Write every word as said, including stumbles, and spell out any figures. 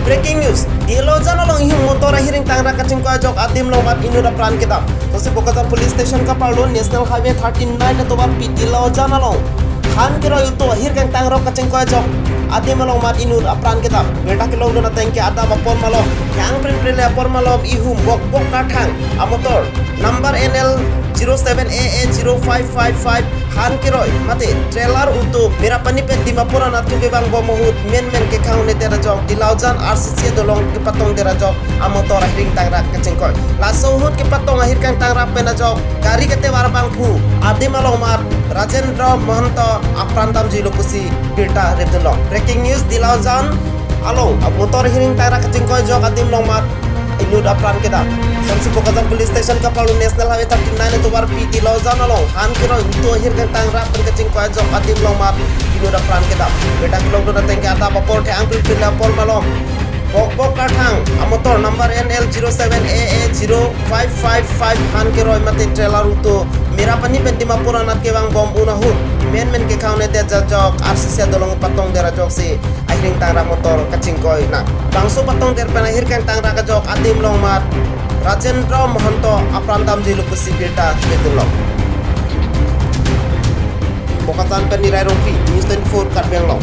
Breaking news, Dilaojan along ihum motor ahir ingtangrak kachingkoi ajok adim along mat inut apran kedam. Sasi Bokajan Police Station kaparlo National Highway thirty-nine atovarpi Dilaojan along han keroi auto ahir kangtangrok kachingkoi ajok adim along mat inut apran kedam. Birta kelongdun ateng ke adap apor malom, hang prin prin le apor malom ihum bok bok karthang amotor number N L zero seven A A zero five five five han keroi mate trailer auto Merapani pen Dimapur anat kevangbom ahut menmen kekhang neter ajok Dilaojan R C C dolong kepatong der ajok amotor ahir ingtangrak kachingkoi. Laso ahut kepatong ahir kangtangrap pen ajok gari ketevar abangphu adim along mat Rajendra Mahanta apran damjuilo pusi birta rimdunlong. Breaking news, Dilaojan along amotor ahir ingtangrak kachingkoi ajok adim along mat inut apran kedam. Sasi Bokajan Police Station kaparlo National Highway thirty-nine atovarpi Dilaojan along han keroi auto ahir kangtangrap pen kachingkoi ajok adim along mat inut apran kedam. Birta kelongdun ateng ke adap apor the-ang pil pil apor malom bok bok karthang amotor number N L zero seven A A zero five five five han keroi mate trailer auto Merapani pen Dimapur anat kevangbom un ahut menmen kekhang neter ajok R C C dolong patong der ajoksi ahir ingtangrak motor kachingkoi nang. Bangso patong der pen ahir kangtangrap ajok adim along mat Rajendra Mahanta apran damjuilo pusi birta rimdunlong. Bokajan pen Nirai Rongpi, News twenty-four Karbi Anglong.